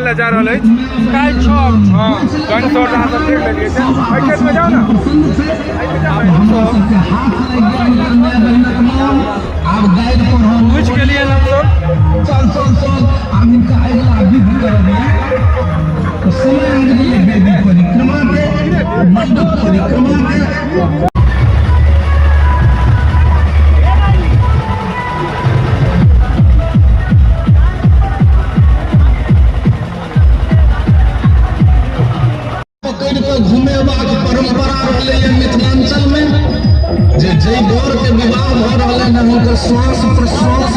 लए जा रहल अछि। काल्हि छठ। हँ, गन शॉट अहाँ सब देख लेलियै से। एहि खेतमे जाउ ने। पहुँच गेलियै हमसब। पकड़ि कऽ घुमेबाक परम्परा रहलैए मिथिलाञ्चलमे जे जाहि बरके विवाह भऽ रहलनि हँ हुनकर श्वास प्रश्वास।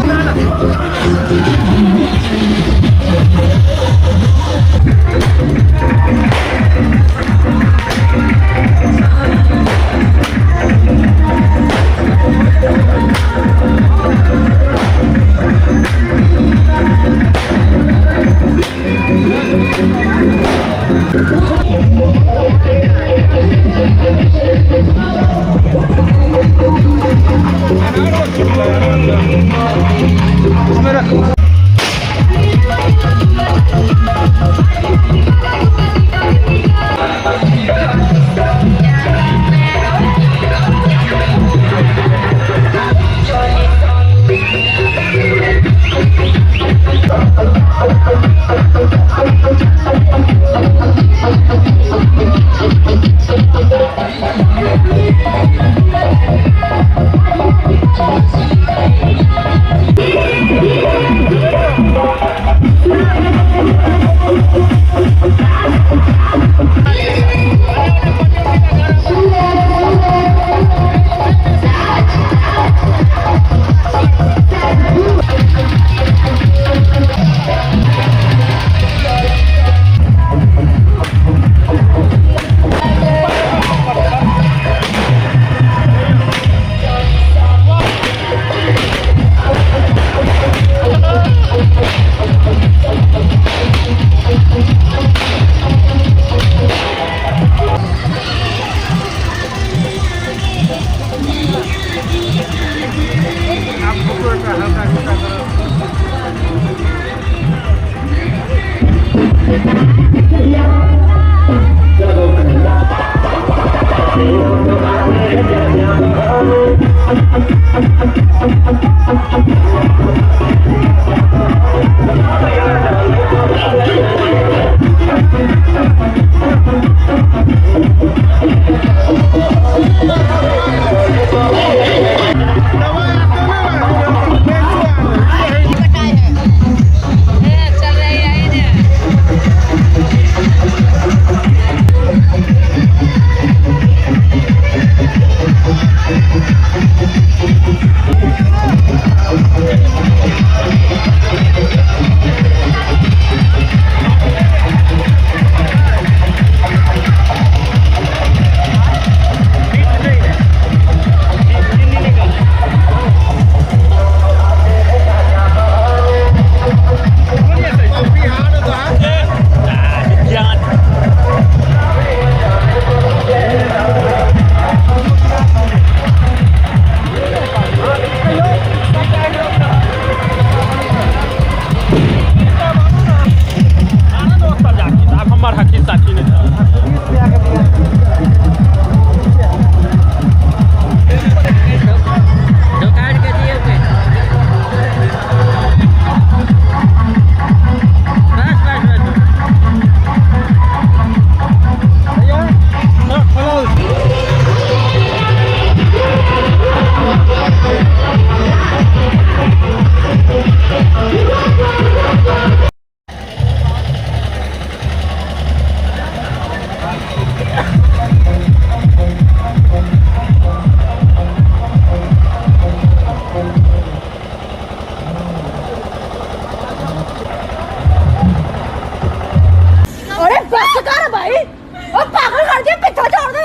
अरे बस कर भाई, ओ पागल कर दिया, पीछा छोड़ दे।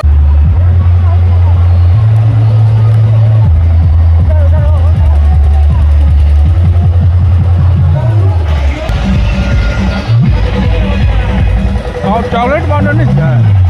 और चॉकलेट बांटो नहीं है।